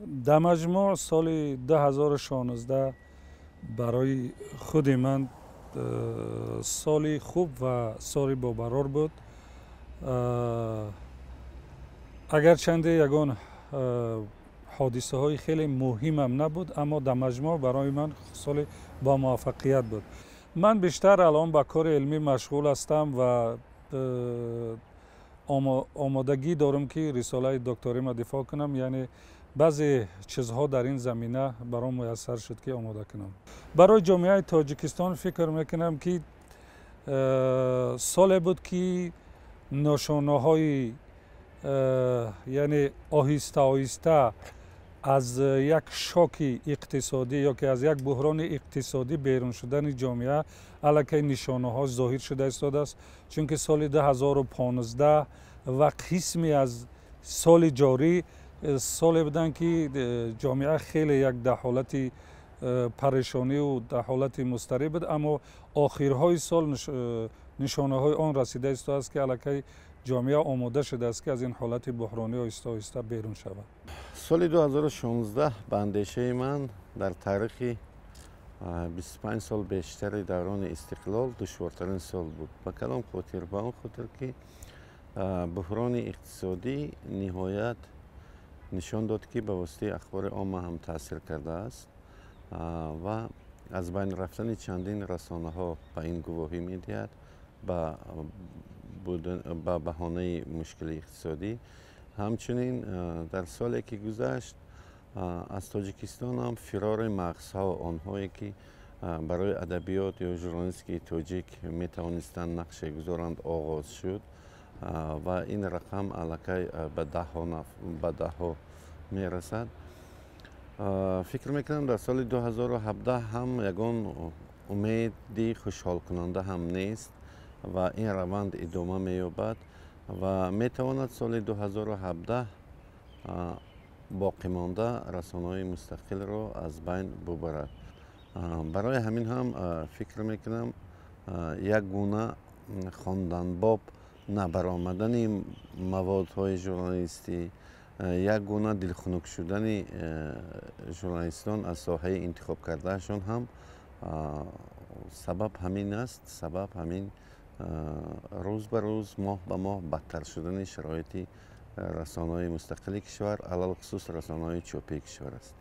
Дар маҷмӯъ соли 2016 барои худи ман соли хуб ва соли бобарор буд. Агарчанде ягон ҳодисаҳои хеле муҳимам набуд, аммо дар маҷмӯъ барои ман соли бомуваффақият буд. Ман бештар алон ба кори илмӣ машғул ҳастам ва омодагӣ дорам, ки рисолаи докторима дифоъ кунам, яъне баъзе чизҳо дар ин замина баром муяссар шуд, ки омода кунам. Барои ҷомеаи Тоҷикистон фикр мекунам, ки соле буд, ки ношонаҳои, яъне оҳиста оҳиста аз як шоки иқтисодӣ ё ки аз як буҳрони иқтисодӣ берун шудани ҷомеа аллакай нишонаҳо зоҳир шуда истодааст, чунки соли 2015 ва қисме аз соли ҷорӣ соле буданд, ки ҷомеа хеле як дар ҳолати парешониву дар ҳолати музтариб буд, аммо охирҳои сол нишонаҳои он расида истодааст, ки аллакай ҷомеа омода шудааст, ки аз ин ҳолати буҳронӣ оҳиста оҳиста берун шавад. Соли 2016 ба андешаи ман дар таърихи 25 сол бештари даврони истиқлол душвортарин сол буд. Ба кадом хотир? Ба он хотир, ки буҳрони иқтисодӣ ниҳоят нишон дод, ки ба воситаи ахбори омма ҳам таъсир кардааст, ва аз байн рафтани чандин расонаҳо ба ин гувоҳӣ медиҳад ба баҳонаи мушкили иқтисодӣ. Ҳамчунин дар соле, ки гузашт, аз Тоҷикистон ҳам фирори мағзҳо, онҳое ки барои адабиёт ё журналистикаи тоҷик метавонистанд нақше гузоранд, оғоз шуд ва ин рақам аллакай ба даҳҳо мерасад. Фикр мекунам, дар соли 2017 ҳам ягон умеди хушҳолкунанда ҳам нест ва ин раванд идома меёбад ва метавонад соли 2017 боқимонда расонаҳои мустақилро аз байн бубарад. Барои ҳамин ҳам фикр мекунам, як гуна хонданбоб набаромадани маводҳои журналистӣ, як гуна дилхунук шудани журналистон аз соҳаи интихобкардаашон ҳам сабаб ҳамин аст. Сабаб ҳамин рӯз ба рӯз, моҳ ба моҳ бадтар шудани шароити расонаҳои мустақили кишвар, алалхусус расонаҳои чопии кишвар аст.